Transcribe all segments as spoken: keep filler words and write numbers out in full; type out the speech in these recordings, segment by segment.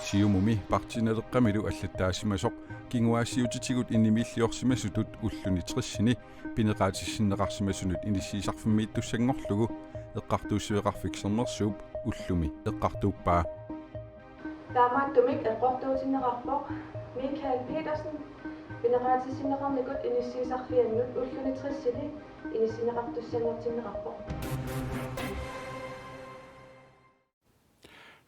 Siumumi Partii Naleqqamilu allattaasimasoq kinguaassiuutitigut inimiilliorsimasutut ulluni tressini pineqaatissinneqarsimasunut inissiisarfimmiittussanngorlugu Eqqartuussiveqarfik Sermersuup ullumi eqqartuuppaa. Taamaattumik eqqortuutinneqarpoq Michael Petersen pineqaatissinneqarnikut inissiisarfiannut ulluni tressini inissinneqartussanngortinneqarpoq.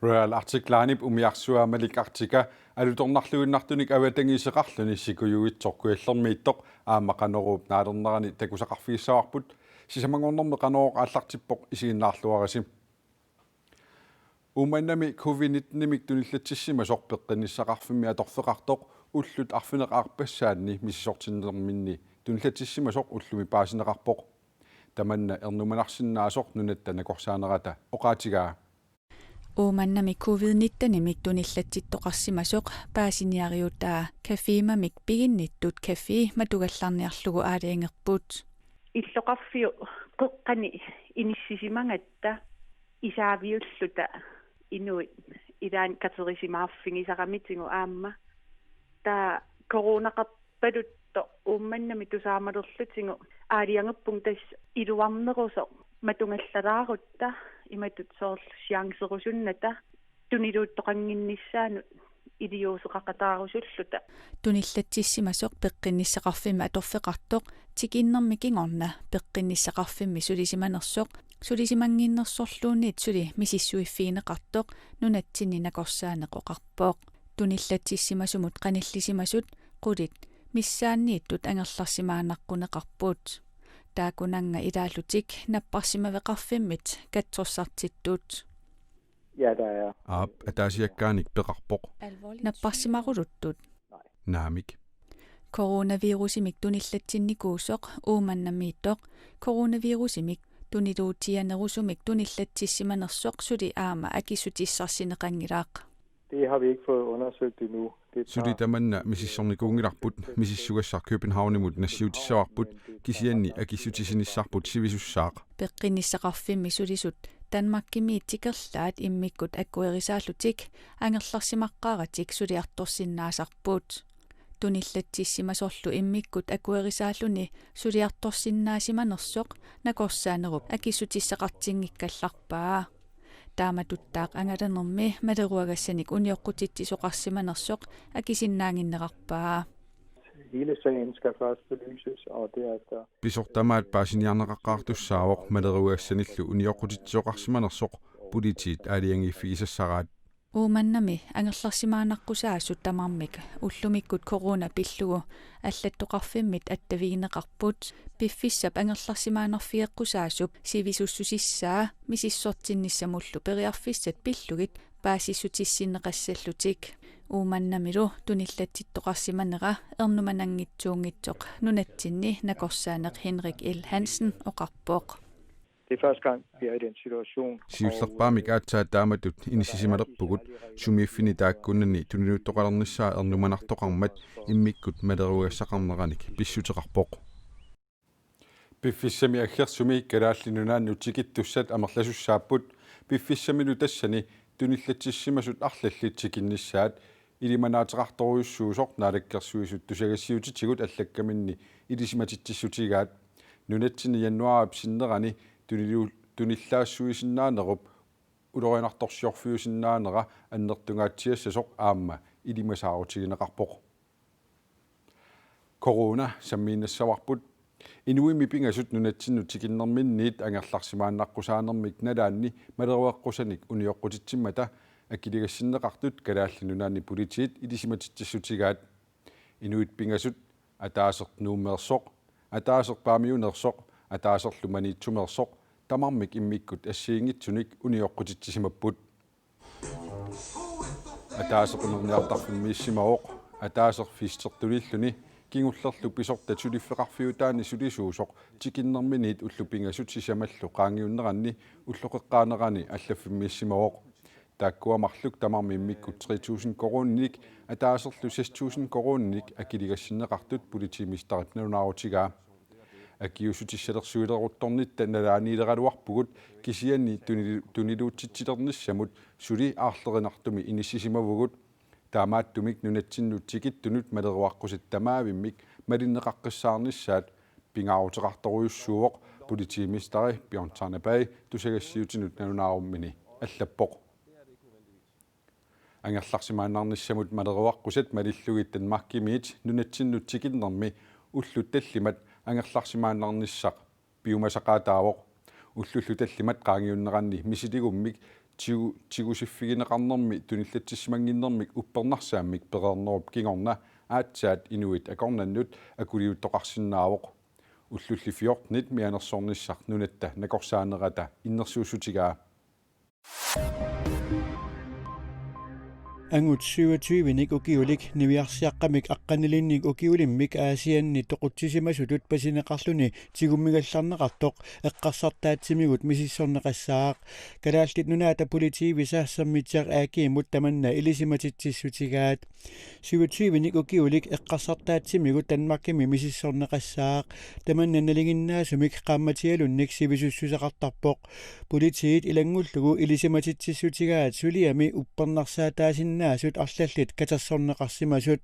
Royal Arctic Linep umiarsuaa Malik Arctica alutornarluinnartunik avatangiiseqarluni sikujuitsoq Kujallermiittoq aamma Qanoruup naalernerani takusaqarfigissavarput. Sisamanngornermi Qanorooq aallartippoq, isiginnaarluarisi. Uummannami covid nittenimik tunillatsissimasoq peqqinnissaqarfimmi atorfeqartoq ullut arfineq-aappassaanni misissortinnerminni tunillatsissimasoq ullumi paasineqarpoq. Tamanna ernumanarsinnaasoq Nunatta Nakorsaanerata oqaatigaa. Uummannami covid nittenimik tunillatsittoqarsimasoq paasiniariutaa Cafémamik piginnittut café matugallarniarlugu aalajangerput. Illoqarfiup qeqqani inissisimagatta isaaviulluta inuit ilaanni katerisimaarfigisaramitigut aamma. Taava coronaqarpaluttoq Uummannami tusaamalerlutigu aalajangerpunga tassa iluarnerusoq matugallalaarutta imatut soorlu chancerusunnata tuniluuttoqannginnissaanut iliuuseqaqataarusulluta. Tunillatsissimasoq peqqinnissaqarfimmi atorfeqartoq tikinnermi kingorna peqqinnissaqarfimmi sulisimanersoq sulisimannginnersorluunniit suli misissuiffigineqartoq nunatsinni nakorsaaneq oqarpoq. Tunillatsissimasumut qanillisimasut qulit missaanniittut angerlarsimaannaqquneqarput. Taakkunannga ilaallutik napparsimaveqarfimmit katsorsartittut. Ja, der er. Aap, ataasiakkaanik peqarpoq. Napparsimaruluttut? Naamik. Coronavirusimik tunillatsinnikuusoq Uummannamiittoq coronavirusimik tuniluutianerusumik tunillatsissimanersoq suli aamma akissutissarsineqanngilaq. Det har vi ikke fået undersøgt endnu. Det tager. Suli tamanna misissornikuunngilarput, misissugassaq Københavnimut nassiutissavarput, kisianni akissutisinissarput sivisussaaq. Peqqinnissaqarfimmi sulisut Danmarkimiit tikerlaat immikkut akuerisaallutik angerlarsimaqqaaratik suliartorsinnaasarput. Tunillatsissimasorlu immikkut akuerisaalluni suliartorsinnaasimanersoq nakorsaanerup akissutissaqartinngikkallarpaa. Taamatuttaaq angalanermi maleruagassanik unioqqutitsisoqarsimanersoq akisinnaannginnerarpaa. Hele sagen skal først belyses, og derefter. Pisoq tamaat paasiniarneqaqqaartussaavoq maleruagassanillu unioqqutitsisoqarsimanersoq politiit aalajangiiffigisassaraat. Uummannami angerlarsimaannaqqusaasut tamarmik ullumikkut corona pillugu allattoqarfimmit attavigineqarput, piffissap angerlarsimaannarfigeqqusaasup sivisussusissaa misissortinnissamullu periarfissat pillugit paasissutissinneqassallutik. Uummannamilu tunillatsittoqarsimanera ernumananngitsuunngitsoq nunatsinni nakorsaaneq Henrik L. Hansen oqarpoq. Det er første gang, vi er i den situation. Siullerpaamik aatsaat taamatut inissisimalerpugut, sumiiffini taakkunani tuniluuttoqalernissaa ernumanartoqarmat immikkut maleruagassaqarneranik pissuteqarpoq. Piffissami aggersumi Kalaallit Nunaannut tikittussat amerlasussaapput, piffissamilu tassani tunillatsissimasut arlallit tikinnissaat ilimanaateqartorujussuusoq Naalakkersuisut tusagassiuutitigut allakkaminni ilisimatitsissutigaat. Nunatsinni januaarip sinnerani tunilu-, tunillaassuisinnaanerup ulorianartorsiorfiusinnaanera annertungaatsiassasoq aamma ilimasaarutigineqarpoq. Corona sammiinnassavarput. Inuimmi pingasut nunatsinnut tikinnerminniit angerlarsimaannaqqusaannermik nalaanni maleruaqqusanik unioqqutitsimmata akiligassinneqartut Kalaallit Nunaanni Politiit ilisimatitsissutigaat. Inuit pingasut, ataaseq Nuummeersoq, ataaseq Paamiuneersoq, ataaserlu Maniitsumeersoq, tamarmik immikkut assigiinngitsunik unioqqutitsisimapput. Ataaseq inerniartarfimmiissimavoq, ataaseq Pfizer-tunilluni, kingullerlu pisortat suliffeqarfiutaanni sulisuusoq tikinnerminniit ullut pingasut sisamallu qaangiunneranni ulloqeqqaanerani allaffimmiissimavoq. Taakkua marluk tamarmik immikkut tre tusind koruuninik, ataaserlu seks tusind koruuninik akiligassinneqartut politimesterip nalunaarutigaa. Akiuussutissalersuileruttornitta nalaaniileraluarpugut, kisianni tuni-, tuniluutsitsilernissamut suli aarlerinartumik inissisimavugut. Taamaattumik nunatsinnut tikittunut maleruaqqusatta tamaavimmik malinneqaqqissaarnissaat pingaaruteqartorujussuuvoq, politimesteri Bjørn Tarneberg tusagassiutinut nalunaarummini allappoq. Angerlarsimaannarnissamut maleruaqqusat malillugit Danmarkimiit nunatsinnut tikinnermi ullut tallimat angerlarsimaannarnissaq piumasaqaataavoq. Ullullu tallimat qaangiunneranni misiligummik tigu-, tigusiffigineqarnermi tunillatsissimannginnermik uppernarsaammik pereernerup kingorna aatsaat inuit akornannut akuliuttoqarsinnaavoq. Ullulli fjortenit mianersornissaq nunatta nakorsaanerata innersuussutigaa. Angut syvogtyvenik ukiulik niviarsiaqqamik aqqanilinnik ukiulimmik Aasianni toqutsisimasutut pasineqarluni tigummigallarneqartoq eqqarsartaatsimigut misissorneqassaaq. Kalaallit Nunaata Politiivisa Sermitsiaq A G-mut tamanna ilisimatitsissutigaat. Syvogtyvenik ukiulik eqqarsartaatsimigut Danmarkimi misissorneqassaaq. Tamanna nalinginnaasumik qaammatialunnik sivisussuseqartarpoq. Politiit ilanngullugu ilisimatitsissutigaat suliami uppernarsaataasinnaasut arlallit katersorneqarsimasut.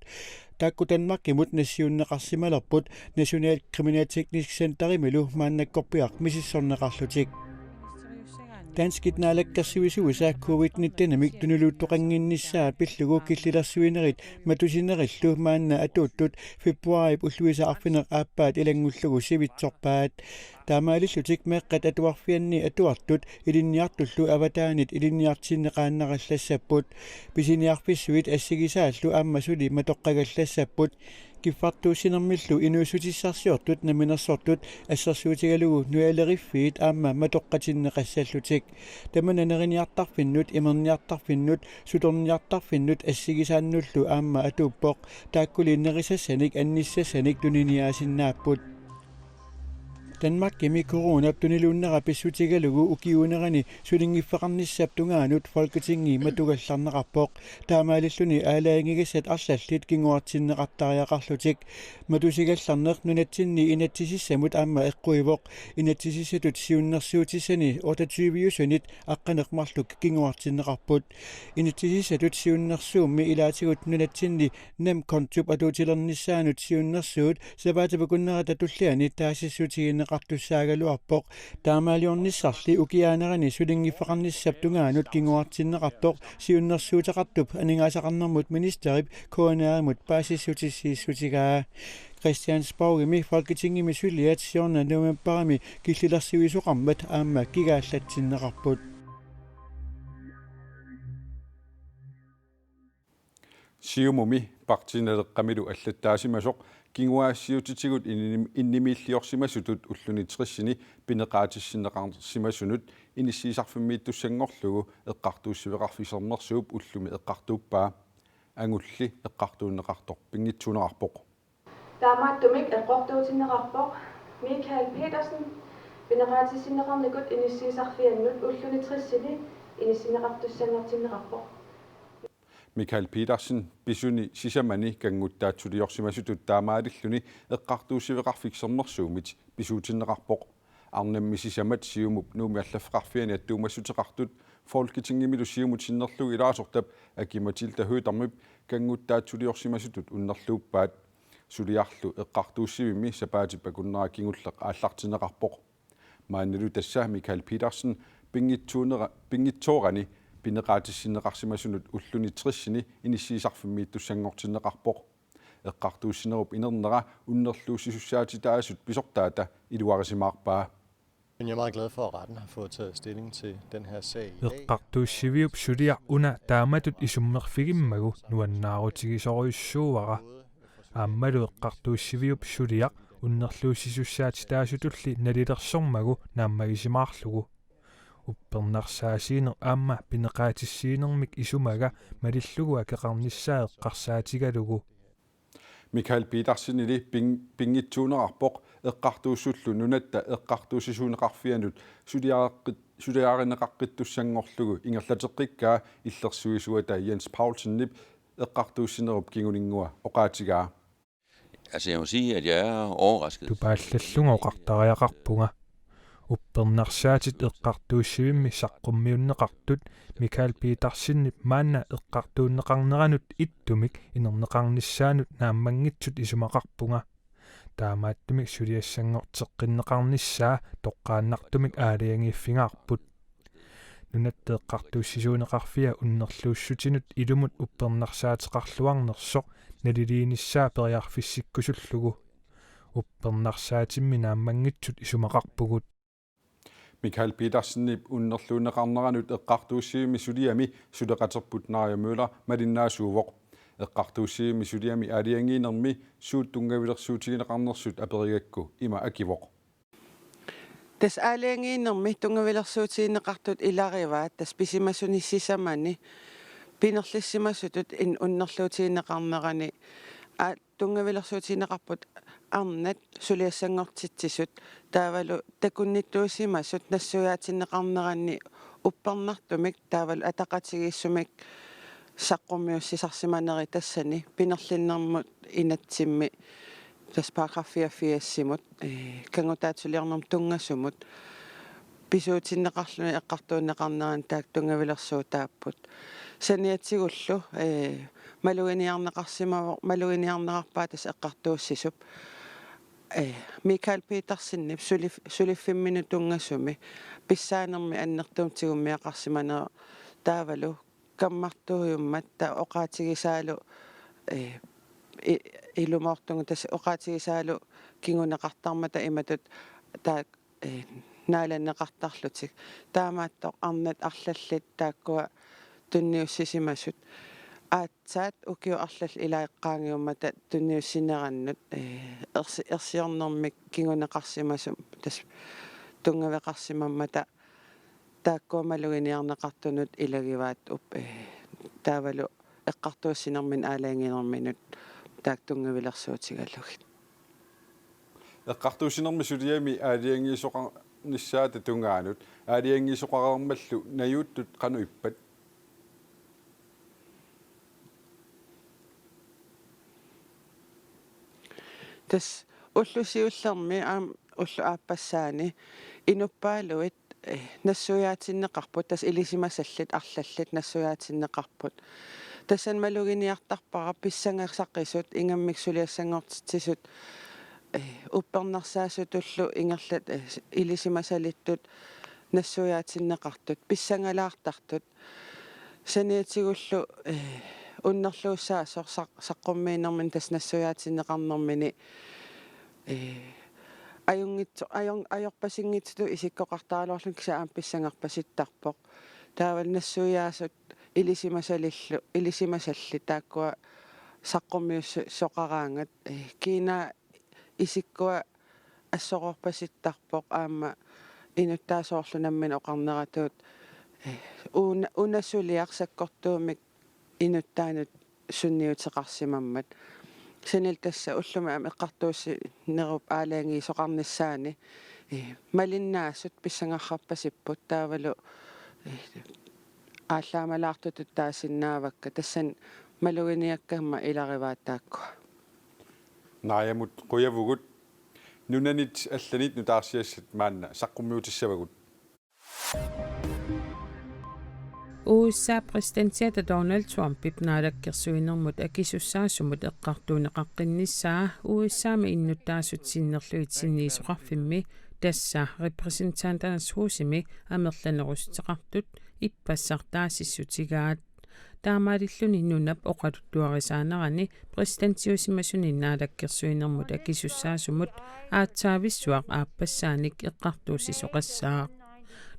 Taakku Danmarkimut nassiunneqarsimalerput National Kriminalteknisk Centerimilu maannakkorpiaq misissorneqarlutik. Danskit naalakkersuisuisa covid nittenimik tuniluuttoqannginnissaa pillugu killilersuinerit matusinerillu maanna atuuttut februaarip ulluisa arfineq-aappaat ilanngullugu sivitsorpaat. Taamaalillutik meeqqat atuarfianni atuartut ilinniartullu avataanit ilinniartinneqaannarallassapput. Pisiniarfissuit assigisaallu aamma suli matoqqagallassapput. Kiffartuussinermillu inuussutissarsiortut namminersortut assersuutigalugu nujaleriffiit aamma matoqqatinneqassallutik. Tamanna neriniartarfinnut, imerniartarfinnut, sutorniartarfinnut assigisaannullu aamma atuuppoq. Taakkuli nerisassanik annissassanik tuniniaasinnaapput. Danmarkimi coronap tuniluunnera pissutigalugu ukiuunerani sulinngiffeqarnissap tungaanut Folketingi matugallarneqarpoq. Taamaalilluni aalajangigassat arlallit kinguartinneqartariaqarlutik. Matusigallarneq nunatsinni inatsisissamut aamma eqquivoq. Inatsisissatut siunnersuutissani otteogtyve-usunit aqqaneq-marluk kinguartinneqarput. Inatsisissatut siunnersuummi ilaatigut nunatsinni NemKontoq atuutilernissaanut siunnersuut sapaatip akunnerata tulliani taasissutigineqartussaagaluarpoq. Taamaaliornissarli ukiaanerani sulinngiffeqarnissap tungaanut kinguartinneqartoq siunnersuuteqartup aningaasaqarnermut ministerip K N R-imut paasissutissiissutigaa. Christiansborgimi Folketingimi suliat siorna novembarimi killilersuisoqarmat aamma kigaallatsinneqarput. Siumumi Partii Naleqqamilu allattaasimasoq kinguaassiuutitigut innim-, innimiilliorsimasutut ulluni tressini pineqaatissinneqarsimasunut inissiisarfimmiittussanngorlugu Eqqartuussiveqarfik Sermersuup ullumi eqqartuuppaa. Angulli eqqartuunneqartoq pinngitsuunerarpoq. Taamaattumik eqqortuutinneqarpoq Michael Petersen pineqaatissinneqarnikut inissiisarfiannut ulluni tressini inissinneqartussanngortinneqarpoq. Michael Petersen pisuni sisamani kannguttaatsuliorsimasutut taamaalilluni Eqqartuussiveqarfik Sermersuumit pisuutinneqarpoq. Arnammi sisamat Siumup Nuummi allaffeqarfiani attuumassuteqartut Folketingimilu Siumut sinnerlugu ilaasortap Aki-Matilda Høegh-Damip kannguttaatsuliorsimasutut unnerluuppaat. Suliarlu eqqartuussivimmi sapaatip akunnera kingulleq aallartinneqarpoq. Maannalu tassa Michael Petersen pinngitsuunera-, pinngitsoorani pineqaatissinneqarsimasunut ulluni tressini inissiisarfimmiittussanngortinneqarpoq. Eqqartuussinerup inernera unnerluussisussaatitaasut pisortaata iluarisimaarpaa. Men jeg er meget glad for, at retten har fået taget stilling til den her sag i dag. Eqqartuussiviup suliaq una taamatut isummerfigimmagu nuannaarutigisorujussuuara. Aammalu eqqartuussiviup suliaq unnerluussisussaatitaasutulli nalilersormagu naammagisimaarlugu. Uppernarsaasiineq aamma pineqaatissiinermik isumaga malillugu akeqarnissaa eqqarsaatigalugu. Michael Petersenili ping-, pinngitsuunerarpoq eqqartuussullu Nunatta Eqqartuussisuuneqarfianut suliareqqit-, suliarineqaqqittussanngorlugu ingerlateqqikkaa illersuisuata Jens Paulsenip eqqartuussinerup kinguninngua oqaatigaa. Altså, jeg må sige, at jeg er overrasket. Tupaallallunga oqartariaqarpunga. Uppernarsaatit eqqartuussivimmi saqqummiunneqartut Michael Petersenip maanna eqqartuunneqarneranut ittumik inerneqarnissaanut naammanngitsut isumaqarpunga. Taamaattumik suliassanngorteqqinneqarnissaa toqqaannartumik aalajangiiffigaarput. Nunatta Eqqartuussisuuneqarfia unnerluussutinut ilumut uppernarsaateqarluarnersoq naliliinissaa periarfissikkusullugu. Uppernarsaatimmi naammanngitsut isumaqarpugut. Michael Petersenip unnerluunneqarneranut eqqartuussivimmi suliami suleqaterput Naja Møller malinnaasuuvoq. Eqqartuussivimmi suliami aalajangiinermi suut tunngavilersuutigineqarnersut aperigakku ima akivoq. Tassa aalajangiinermi tunngavilersuutigineqartut ilagivaat, tassa pisimasunik sisamani pinerlissimasutut in-, unnerluutigineqarnerani, aa, tunngavilersuutigineqarput arnat suliassanngortitsisut taavalu takunnittuusimasut nassuiaatinneqarneranni uppernartumik taavalu ataqatigiissumik saqqummiussisarsimaneri tassani pinerlinnermut inatsimmi tassa paragraf fireogfirsimut, ee, kangutaatsuliornermut tunngasumut pisuutinneqarluni eqqartuunneqarnerani taakku tunngavilersuutaapput. Saniatigullu, ee, maluginiarneqarsimavoq, maluginiarnerarpaa tassa eqqartuussisup, ee, Michael Petersenip sulif-, suliffimminut tunngasumi pissaanermi annertuumik tigummiaqarsimaneq taavalu kammartuujummat taava oqaatigisaalu, ee, i-, ilumoortugut tassa oqaatigisaalu kinguneqartarmata imatut taakku, ee, naalanneqartarlutik. Taamaattoq arnat arlallit taakkua tunniussisimasut. Aatsaat ukiut arlallit ilaaqqaangiummata tunniussinerannut, ee, ersi-, ersiornermik kinguneqarsimasut tassa tunngaveqarsimammata taakkua maluginiarneqartunut ilagivaat up-, ee, taavalu eqqartuussinerminut aalajangiinerminut taakku tunngavilersuutigalugit. Eqqartuussinermi suliami aalajangiisoqarnissaata tungaanut aalajangiisoqareermallu najuuttut qanoq ippat? Tassa ulloq siullermi aamma ulloq aappassaani inuppaaluit, eh, nassuiaatinneqarput, tassa ilisimasallit arlallit nassuiaatinneqarput. Tassani maluginiartarpara pissangasaqisut ingammik suliassanngortitsisut, eh, uppernarsaasutullu ingerlat, eh, ilisimasalittut nassuiaatinneqartut, pissangalaartartut. Saniatigullu, eh, unnerluussaasoq saq-, saqqummiinermini tassa nassuiaatinneqarnermini, eh, ajunngitso-, ajor-, ajorpasinngitsutut isikkoqartaraluarluni kisianni aamma pissangarpasittarpoq. Taavalu nassuiaasut ilisimasalillu, ilisimasallit taakkua saqqummiussoqaraangat, eh, kiinaa isikkua assoroorpasittarpoq aamma inuttaasoorlu nammineq oqarneratut, eh, una, una suliaq sakkortuumik inuttaanut sunniuteqarsimammat. Sanilu tassa ullumi aamma eqqartuussinerup aalajangiisoqarnissaani, eh, malinnaasut pissangarpasipput taavalu, eh, aallaamalaartutut taasinnaavakka tassani maluginiakkamma ilagivaat taakkua. Naajamut qujavugut. Nunanit allanit nutaarsiassat maanna saqqummiutissavagut. U S A præsidentiata Donald Trumpip naalakkersuinermut akisussaasumut eqqartuunneqaqqinnissaa U S A-mi innuttaasut sinnerlugit sinniisoqarfimmi tassa Repræsentanternes Husimi amerlanerussuteqartut ippassaq taasissutigaat. Taamaalilluni nunap oqaluttuarisaanerani præsidentiusimasuni naalakkersuinermut akisussaasumut aatsaavissuaq aappassaanik eqqartuussisoqassaaq.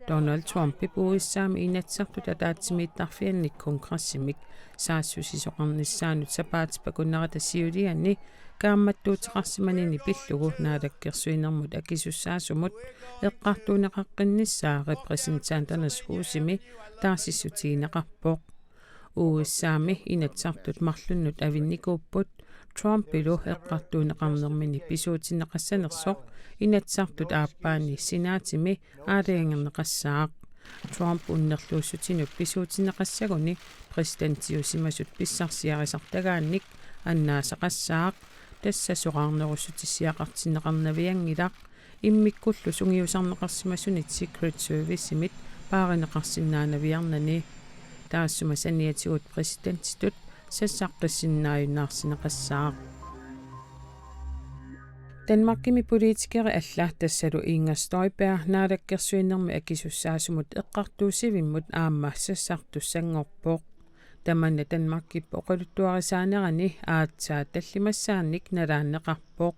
Donald Trumpip U S A-mi Inatsisartut ataatsimiittarfiannik kongressimik saassussisoqarnissaanut sapaatip akunnerata siuliani kaammattuuteqarsimanini pillugu naalakkersuinermut akisussaasumut eqqartuunneqaqqinnissaa Repræsentanternes Husimi taasissutigineqarpoq. U S A-mi Inatsisartut marlunnut avinnikuupput Trumpilu eqqartuunneqarnermini pisuutinneqassanersoq Inatsisartut aappaanni Senaatimi aalajangerneqassaaq. Trump unnerluussutinut pisuutinneqassaguni præsidentiusimasut pissarsiarisartagaannik annaasaqassaaq, tassa soraarnerussutissiaqartinneqarnavianngilaq, Immikkullu sungiusarneqarsimasunit Secret Servicemit paarineqarsinnaanaviarnani. Taassuma saniatigut præsidentitut sassaqqissinnaajunnarsineqassaaq. Danmarkimi politikeri alla tassalu Inger Støjberg naalakkersuinermi akisussaasumut eqqartuussivimmut aamma sassartussanngorpoq. Tamanna Danmarkip oqaluttuarisaanerani aatsaat tallimassaannik nalaanneqarpoq.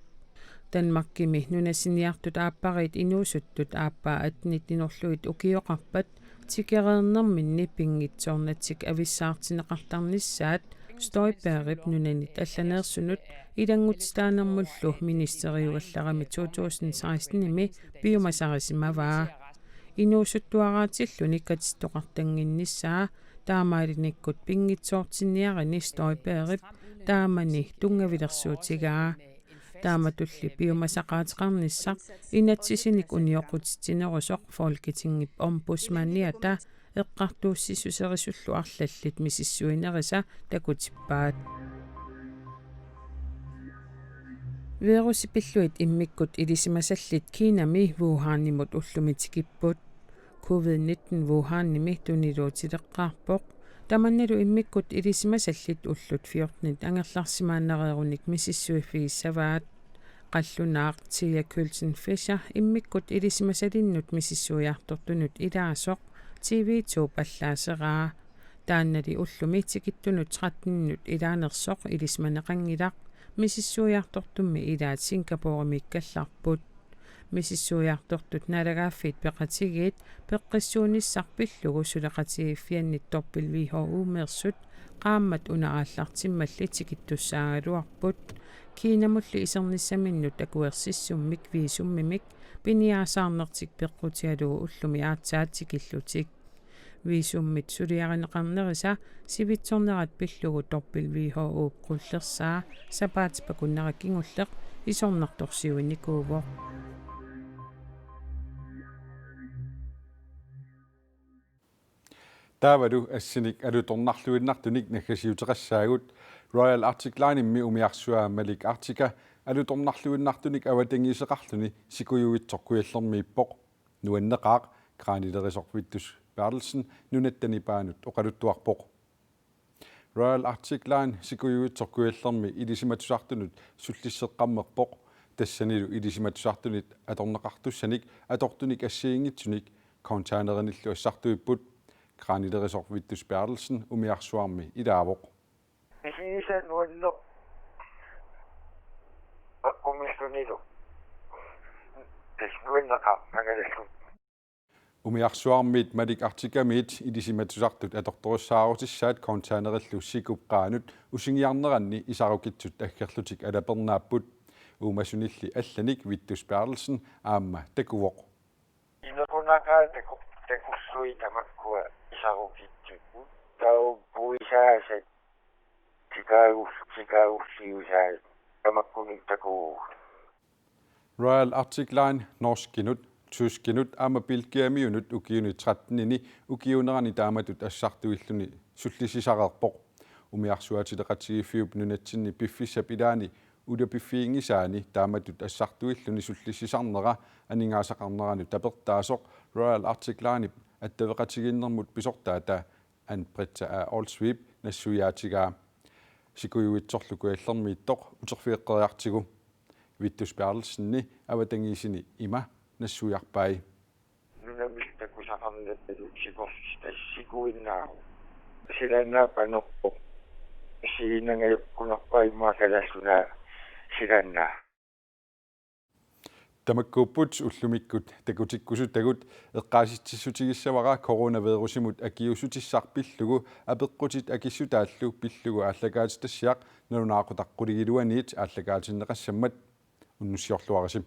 Danmarkimi nunasiniartut aappariit inuusuttut aappaa attenit inorlugit ukioqarpat tikereernerminni pinngitsoornatik avissaartinneqartarnissaat Støjbergip nunanit allaneersunut ilanngutitaanermullu ministeriugallarami to tusind sekstenimi piumasarisimavaa. Inuusuttuaraatilluni katittoqartannginnissaa taamaalinikkut pinngitsoortinniarini Støjbergip taamani tunngavilersuutigaa. Taamatulli piumasaqaateqarnissaq inatsisinik unioqqutitsinerusoq Folketingip ombudsmandiata eqqartuussisserisullu arlallit misissuinerisa takutippaat. Virusit pillugit immikkut ilisimasallit Kinami Wuhanimut ullumi tikipput. Covid nitten Wuhanimi tuniluutileqqaarpoq. Tamannalu immikkut ilisimasallit ullut fjortenit angerlarsimaannareerunik misissuiffigissavaat. Qallunaaq Tia Kølsen Fischer immikkut ilisimasalinnut misissuiartortunut ilaasoq T V to pallaaseraa. Taannali ullumi tikittunut tretteninut ilaanersoq ilisimaneqanngilaq, misissuiartortummi ilaat Singaporemiikkallarput. Misissuiartortut naalagaaffiit peqatigiit peqqissuunissaq pillugu suleqatigiiffiannit W H O-meersut qaammat una aallartimmalli tikittussaagaluarput. Kinamulli isernissaminnut akuersissummik visumimik piniaasaarnertik peqqutigalugu ullumi aatsaat tikillutik. Visummit suliarineqarnerisa sivitsornerat pillugu W H O qullersaa sapaatip akunnera kingulleq isornartorsiuinnikuuvoq. Taavalu assinik alutornarluinnartunik naggasiuteqassaagut. Royal Arctic Linemi umiarsuaa Malik Arctica alutornarluinnartunik avatangiiseqarluni Sikujuitsoq Kujallermiippoq. Nuanneqaaq, Kraanilerisoq Vittus Berthelsen Nunatta Nipaanut oqaluttuarpoq. Royal Arctic Line Sikujuitsoq Kujallermi ilisimatusartunut sullisseqqammerpoq. Tassanilu ilisimatusartunit atorneqartussanik atortunik assigiinngitsunik containerinillu assartuipput. Kraanilerisoq Vittus Berthelsen umiarsuarmi ilaavoq. Isiisa nuanneq. Akkumillunilu. Tassa nuanneqaaq angalallu. Umiarsuarmiit Malik Arcticamiit ilisimatusartut atortorissaarutissaat containerillu sikup qaanut usingiarneranni isarukitsut aggerlutik alapernaapput. Uumasunilli allanik Vittus Berthelsen aamma takuvoq. Inequnaqaaq taku-, takullugit tamakkua isarukitsut. Taava puisaasat tikaagull-, tikaagulliusaat tamakkunik takuvugut. Royal Arctic Line norskinut, tyskinut aamma Belgiamiunut ukiuni trettenini ukiuunerani taamatut assartuilluni sullissisareerpoq. Umiarsuaatileqatigiiffiup nunatsinni piffissap ilaani ulapiffiginngisaani taamatut assartuilluni sullissisarnera aningaasaqarneranut tapertaasoq Royal Arctic Linep attaveqatigiinnermut pisortaata Ann-Britta A. Olsvig nassuiaatigaa. Sikujuitsorlu Kujallermiittoq uterfigeqqeriartigu. Vittus Berthelsenip avatangiisini ima nassuiarpai. Nunamillu takusaqarnatalu sikorsitaq sikuinnaavoq. Silaannaap anorpoq. Isiginnaarput immaqa kalaallit nunaat silaannaap. Tamakkuupput ullumikkut takutikkusutagut. Eqqaasitsissutigissavara coronavirusimut akiuussutissaq pillugu apeqqutit akissutaallu pillugu aallakaatitassiaq nalunaaqutaq qulingiluaniit aallakaatinneqassammat. Unnussiorluarisi.